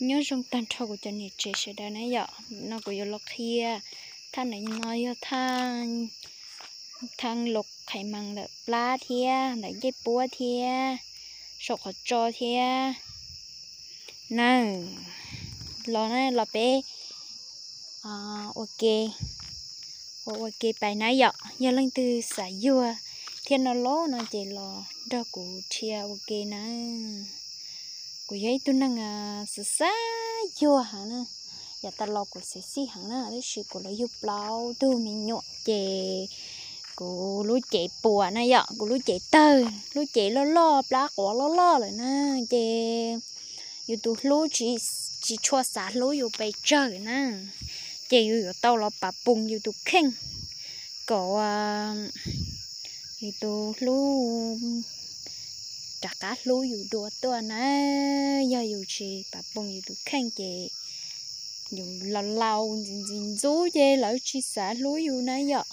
Nyob zoo tag nrho kuv cov niam tsev sawv daws na yom, no kuv yuav los qhia thaj no, no yog thaj, thaj los qhais mas ntawm plab thiab ntawm ncej puab thiab saum qhov tso thiab na. Los na, los peb ua ke, ua ua ke pais na yom. Yog leej twg xav yuag thiab no los no ces los nrog kuv dhia ua ke na. Kuv yog ib tug neeg xav xav yuag heev na, yav tas los kuv xav xij heev na, tab sis kuv los yug plaub tug me nyuam ces kuv lub cev puas na yom, kuv lub cev tawg, lub cev loj loj, plab quav loj loj lawm na, ces yus tus hlub tsis tshua xav hlub yus pes tsawg na, ces yus yuav tau los pav poos yus tus kheej kom yus tus hlub rov qab hlub yus dua tuaj na. Yog yus tsis pav poos yus tus kheej ces yus laus laus ntxim ntxim ntxub ces lawv tsis xav hlub yus na yom.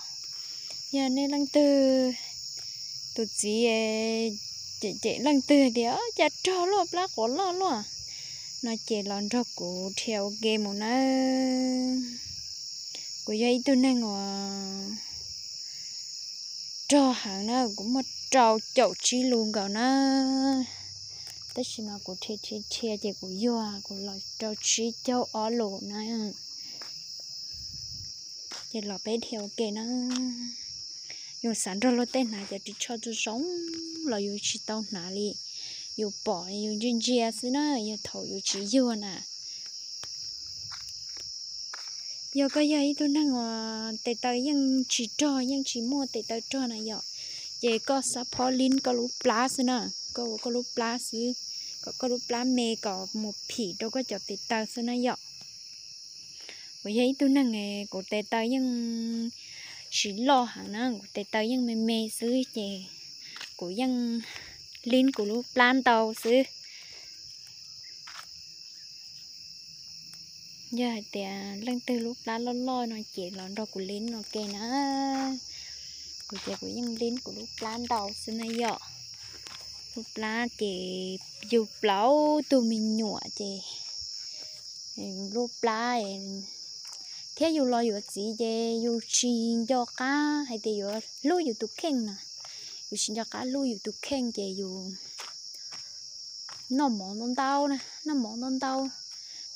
Yog nej leej twg tus txiv cem cem leej twg tias cas rog luaj, plab quav loj luaj no ces los nrog kuv dhia ua ke mus nawb. Kuv yog ib tug neeg uas rog heev na, kuv muaj rau caum tsib lus nkaus na, tab sis mas kuv dhia dhia dhia ces kuv yuag, kuv los rau tsib caug ob lus na. Ces los peb dhia ua ke na. Yus xav nrog luag tej hnav cov ris tsho zoo zoo los yus tsis tau hnav li, yus pom yus ntsia ntsia xwb na, yog thaum yus tsis yuag na. Yog koj yog ib tug neeg uas tes taw yeej tsis rog, yeej tsis muaj tes taw rog na yom, ces koj xav phob lib koj lub plab xwb na, koj ua koj lub plab xwb, kom koj lub plab me kom mus phim rau koj cov tes taw xwb na yom. Kuv yog ib tug neeg kuv tes taw yeej tsis loj heev na, kuv tes taw yeej me me xwb ces kuv yeej lib kuv lub plab ntau xwb. Yog hais tias leej twg lub plab loj loj no ces los nrog kuv lib ua ke na. Kuv ces kuv yeej lib kuv lub plab ntau xwb na yom. Lub plab ces yug plaub tug me nyuam ces lub plab thiab yus los yuav txiv ces yus tsis nco qab hais tias yuav hlub yus tus kheej na. Yus tsis nco qab hlub yus tus kheej ces yus noj mov ntau ntau na, noj mov ntau ntau,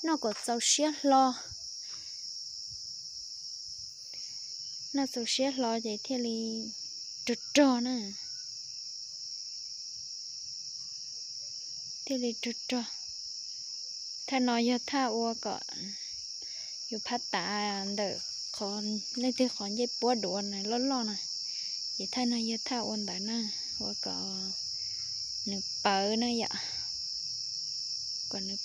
noj kom txaus siab hlo. Noj txaus siab hlo ces thiaj li rog rog na. Thiaj li rog rog. Thaj no yog thaj ua kom yus phab tav ntawm qhov, leej twg qhov ncej puab duav na loj loj na, ces thaj no yog thaj ua ntawd na, ua kom nws pawv na yom, kom nws